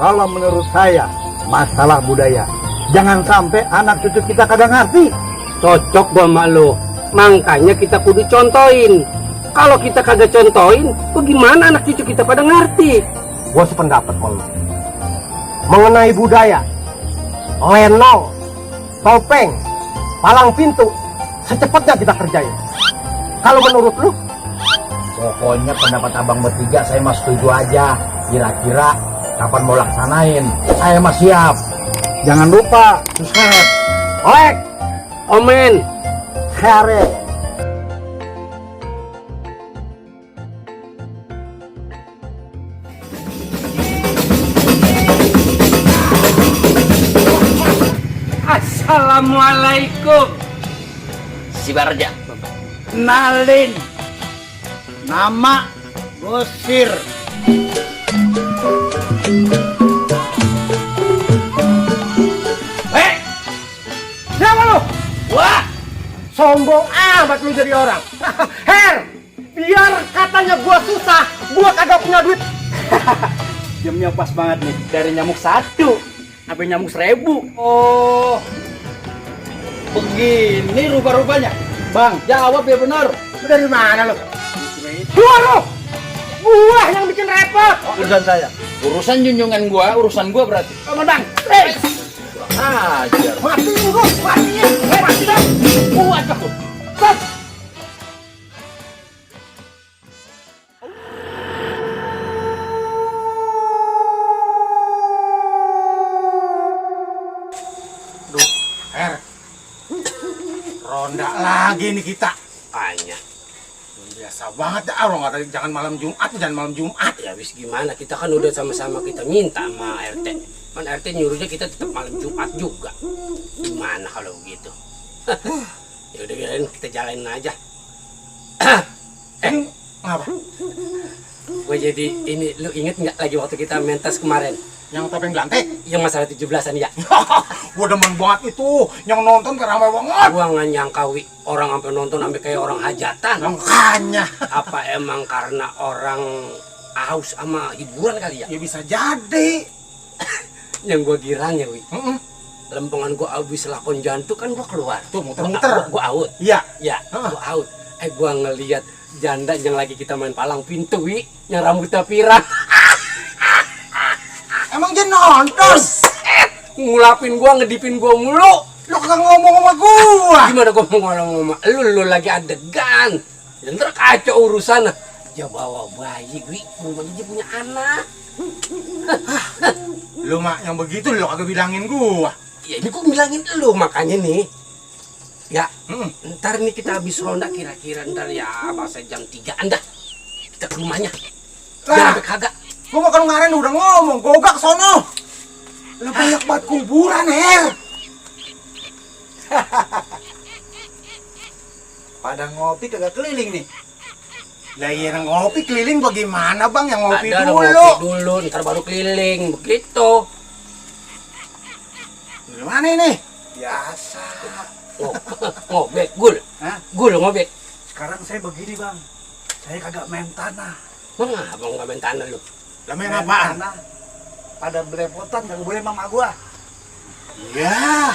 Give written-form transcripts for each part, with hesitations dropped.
Kalau menurut saya, masalah budaya. Jangan sampai anak cucu kita kagak ngerti. Cocok gua sama lo. Makanya kita kudu contohin. Kalau kita kagak contohin, bagaimana anak cucu kita pada ngerti? Gua sependapat sama lu. Mengenai budaya, lenong, topeng, palang pintu, secepatnya kita kerjain. Kalau menurut lu? Pokoknya pendapat abang bertiga saya mah setuju aja. Kira-kira kapan mau laksanain? Saya mah siap. Jangan lupa, subscribe, Olek, Omen. share. Assalamualaikum. Si Barja. Nalin, nama Gosir. siapa lu? Wah, Sombong amat lu jadi orang. Her, biar katanya gua susah, gua kagak punya duit. Jamnya pas banget nih, dari nyamuk 1 sampai nyamuk 1000. oh, begini rupa-rupanya. Bang, jawab ya benar. Lu dari mana lu? Gua lu! Gua yang bikin repot. Urusan saya. Urusan junjungan gua, urusan gua berarti. Komandan, Ajar. matiin gua, matiin. Mati dah. Gua ajak lu. Stop. Her, ronda lagi nih kita. Tanya. Biasa banget dah, orang kata jangan malam Jumat. Ya habis gimana, kita kan udah sama-sama kita minta sama RT. Kan RT nyuruhnya kita tetap malam Jumat juga. Gimana kalau begitu? Ya udah biarin, kita jalanin aja. Ngapa? Gue jadi ini, lu inget nggak lagi waktu kita mentas kemarin? Yang topeng belantek? Yang masalah 17-an ya? Gua demen banget itu, yang nonton kan ramai banget. Gua nggak nyangka, Wi, orang sampai nonton sampai kayak orang hajatan. Makanya, Apa emang karena orang haus sama hiburan kali ya? ya bisa jadi. Yang gua girangnya, Wi, Mm-mm. lempengan gua habis lakon jantung kan gua keluar. Tuh muter-muter. Gua out. Iya. Ya, Hah. gua out. Gua ngelihat janda yang lagi kita main palang pintu, Wi, yang rambutnya pirang. Emang dia nonton? Ngulapin gua, ngedipin gua mulu. Lu kagak ngomong sama gua. Gimana gua mau ngomong sama lu lagi adegan. Ya ntar kacau urusan. Ya bawa bayi, Wi, belum aja dia punya anak. Lu mak yang begitu lu kagak bilangin gua. Ya ini gua bilangin lu, makanya nih. Ya, Mm. ntar nih kita habis ronda kira-kira ntar ya bahasa jam 3-an dah. Kita ke rumahnya. Lah. Jangan sampai kagak. Gua makan kemarin udah ngomong, gogak sono. Lah banyak banget kuburan, Her. Pada ngopi kagak keliling nih. Lah iya ngopi keliling bagaimana bang yang ngopi Ada dulu? ngopi dulu, ntar baru keliling, begitu. Gimana ini? Biasa. Ngobek, gul. Hah? Gul ngobek. Sekarang saya begini bang, saya kagak main tanah. Mana abang nggak main tanah lu? Lah main apaan? Tanah. Pada belepotan kagak boleh mama gua. Iya.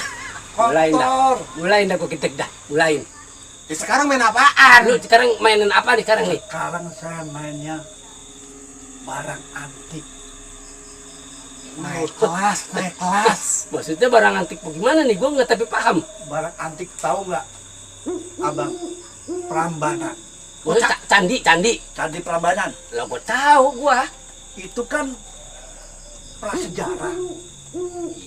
Mulain dah. Kotor. Mulain dah gua kitek dah. Mulain. Ya, sekarang main apaan? Lu sekarang mainin apa nih sekarang nih? Sekarang saya mainnya barang antik. Naik kelas, naik kelas. Maksudnya barang antik bagaimana nih? Gua nggak tapi paham. Barang antik tahu nggak, abang? Prambanan, Maksudnya candi. candi Prambanan. Lah gua tahu gua. Itu kan prasejarah.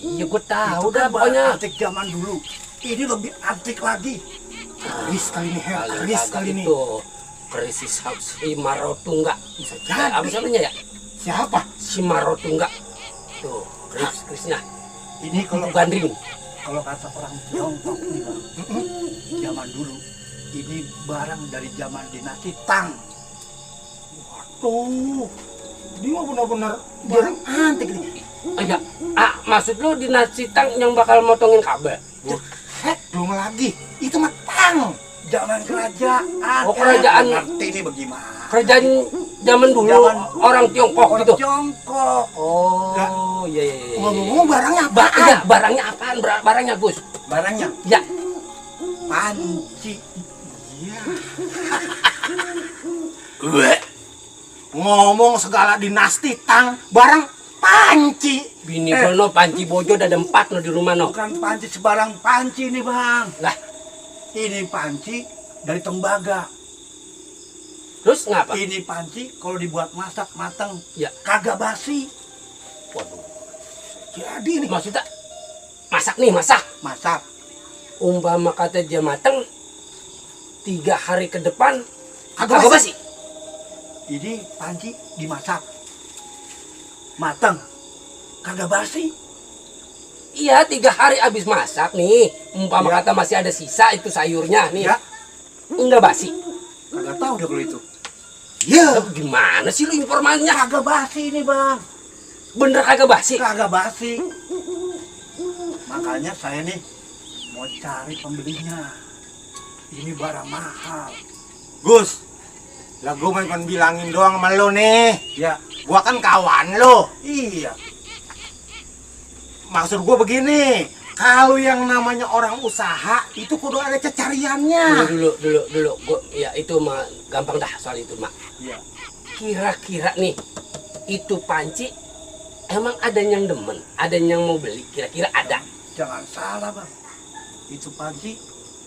Iya gua tahu Itu dah kan barang pokoknya. antik zaman dulu. Ini lebih antik lagi. Keris kali ini, Her. Kalau Keris kagak kali ini. itu Krisis Simarotungga. Bisa jadi. apa namanya ya? Siapa? Simarotungga. Tuh, kerisnya. Ini kalau Gandring. kalau kata orang Tiongkok nih bang, zaman dulu ini barang dari zaman dinasti Tang. Tuh. Dia mah benar-benar barang antik nih. Iya. Maksud lu dinasti Tang yang bakal motongin kabel? Belum lagi. Itu mah Tang. Zaman kerajaan. Oh, kerajaan. Ngerti ini bagaimana? Kerajaan Zaman dulu orang Tiongkok Orang gitu. Tiongkok. Oh, iya iya iya. Ngomong-ngomong barangnya Ba apaan? iya, barangnya apaan? Barangnya Gus? Barangnya Ya, panci. Ngomong segala dinasti tang, barang panci. bini gua no panci bojo ada 4 no di rumah no. Bukan panci sebarang panci nih bang. Lah, Ini panci dari tembaga. terus ngapa? Ini panci kalau dibuat masak mateng, Ya. kagak basi. Waduh. Jadi nih Maksudnya masak nih, masak. masak. Umpama kata dia mateng 3 hari ke depan Kagak kagak basi. basi. Ini panci dimasak mateng, kagak basi. Iya, 3 hari abis masak nih. Umpama Ya. kata masih ada sisa itu sayurnya nih. Ya, Enggak basi. kagak tahu deh kalau itu. Iya. Lah, gimana sih lu informasinya? Kagak basi ini bang, Bener kagak basi? kagak basi. Makanya saya nih mau cari pembelinya. Ini barang mahal. Gus, lah gue main bilangin doang sama lo nih. Ya, Gua kan kawan lo. iya. Maksud gue begini, kalau yang namanya orang usaha itu kudu ada cecariannya. Dulu. Ya itu mah gampang dah soal itu mah. Iya. Kira-kira nih itu panci emang ada yang demen, ada yang mau beli, kira-kira ada. Jangan salah bang, itu panci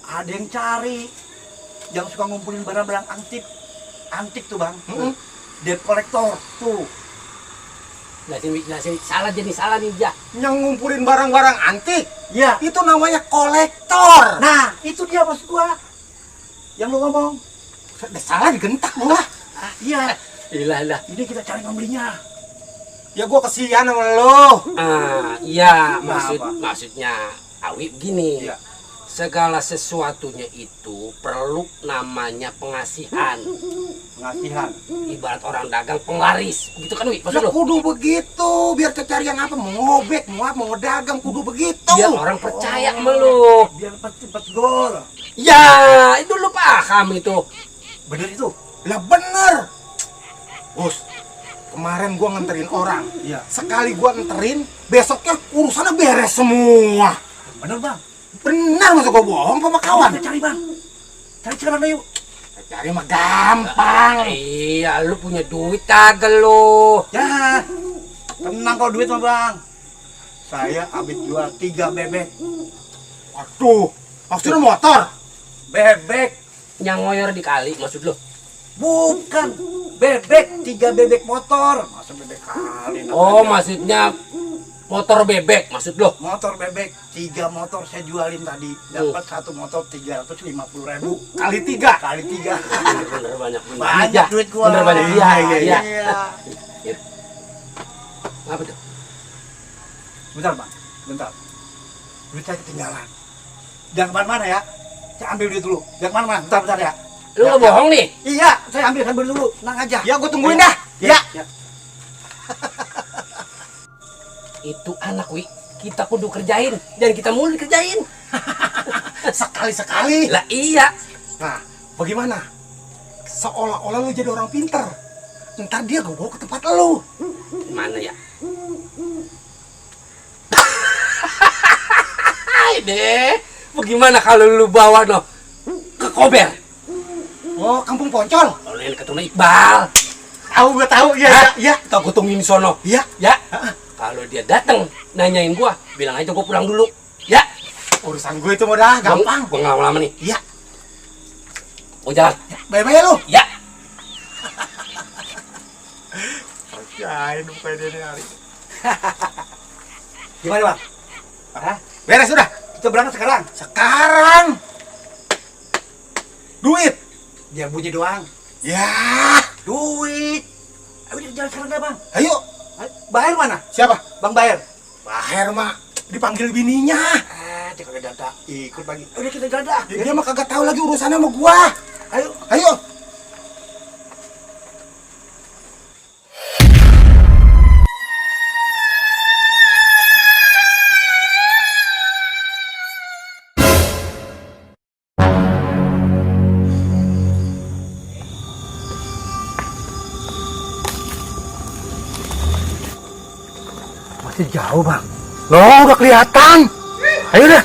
ada yang cari, yang suka ngumpulin barang-barang antik tuh bang. Debt collector tuh. Jelasin salah jadi salah nih ya. Yang ngumpulin barang-barang antik, Ya, itu namanya kolektor. nah itu dia maksud gua. Yang lu ngomong. Udah salah digentak gua. Ah, iya. Ilah. Ini kita cari pembelinya. Ya gua kesian sama lo. Iya, Nah, apa? maksudnya Awi begini. Iya. Segala sesuatunya itu perlu namanya pengasihan. Pengasihan. Ibarat orang dagang penglaris. Begitu kan Wi? Maksud Lah lo? kudu begitu, biar cecarian apa mau ngobek, mau apa, mau ngedagang kudu begitu. Biar orang percaya sama lo. Biar cepet gol. Ya, itu lu paham itu. Bener itu? Lah bener. Bos, kemarin gua nganterin orang. Iya. Sekali gua nganterin, besoknya urusannya beres semua. Bener bang. Benar, masa gua bohong sama kawan? Kita cari bang. Cari mana yuk? Cari mah gampang. Iya, lu punya duit kagak lu? Ya, tenang kalau duit mah bang. Saya habis jual 3 bebek. Waduh, maksudnya motor? Bebek. Yang ngoyor di kali maksud lu? Bukan. Bebek. 3 bebek motor. Masa bebek kali. Oh, namanya. maksudnya motor bebek maksud lu? Motor bebek. 3 motor saya jualin tadi. Dapat satu motor 350.000. Kali 3. Kali 3. Bener banyak duit. Banyak Iya, duit gua. Bener banyak. Iya. Iya. Apa tuh? Bentar bang. Bentar. Duit saya ketinggalan. Jangan kemana-mana ya. Saya ambil duit dulu. Jangan kemana-mana. Bentar ya. Lu nggak bohong nih? Iya, saya ambil dulu. Tenang aja. Ya gua tungguin dah. Ya. Itu anak Wi, kita kudu kerjain, jangan kita mulu dikerjain. Sekali-sekali. Lah iya. Nah, bagaimana? Seolah-olah lu jadi orang pinter. Ntar dia gua bawa ke tempat lu. Mana ya? Deh, bagaimana kalau lu bawa no ke Kober? Oh, kampung Poncol. Kalau ini ketemu Iqbal, Tahu gua tahu. Iya, Hah? iya. kita gotongin sono. Iya. Ya, kalau dia datang nanyain gua, bilang aja gua pulang dulu. Ya, Urusan gue itu mudah, gampang. Gua nggak lama nih. Iya. Gua jalan. Bye-bye lu. Ya. Kerjain upaya dia nih hari. Gimana bang? Hah? Beres sudah. Kita berangkat sekarang. Sekarang. Duit. Dia bunyi doang. Ya. Duit. Ayo kita jalan sekarang dah bang. Ayo. Ayo, Baher mana? Siapa? Bang Baher. Baher mah dipanggil bininya. Dia kagak datang. Ikut lagi. Udah kita jalan dah. Dia mah kagak tahu lagi urusannya sama gua. Ayo. Ayo. Masih jauh, Bang. Loh, udah kelihatan. Ayo deh.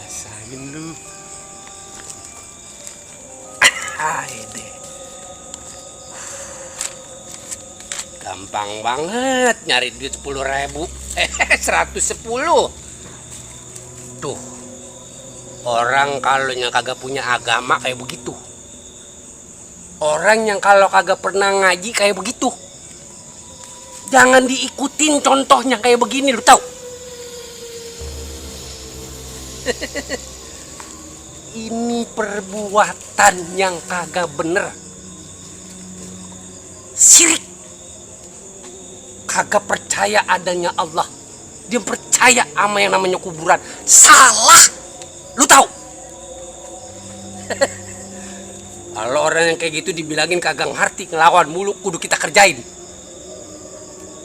Rasain lu. Aide. Gampang banget nyari duit 10.000. 110. Tuh. Orang kalau yang kagak punya agama kayak begitu. Orang yang kalau kagak pernah ngaji kayak begitu. Jangan diikutin contohnya kayak begini, lu tahu? Ini perbuatan yang kagak bener. Syirik. Kagak percaya adanya Allah. Dia percaya sama yang namanya kuburan. Salah. Lu tahu? Kalau orang yang kayak gitu dibilangin kagak ngerti, ngelawan mulu, kudu kita kerjain.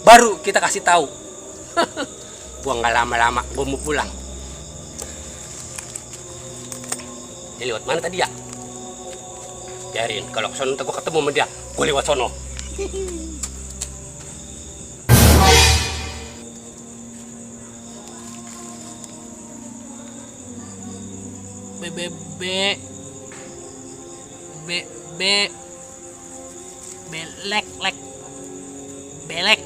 Baru kita kasih tahu. Gua nggak lama-lama, gua mau pulang. Dia lewat mana tadi ya? Biarin, kalau ke sono gua ketemu sama dia, gua lewat sono. be be be be be belek lek belek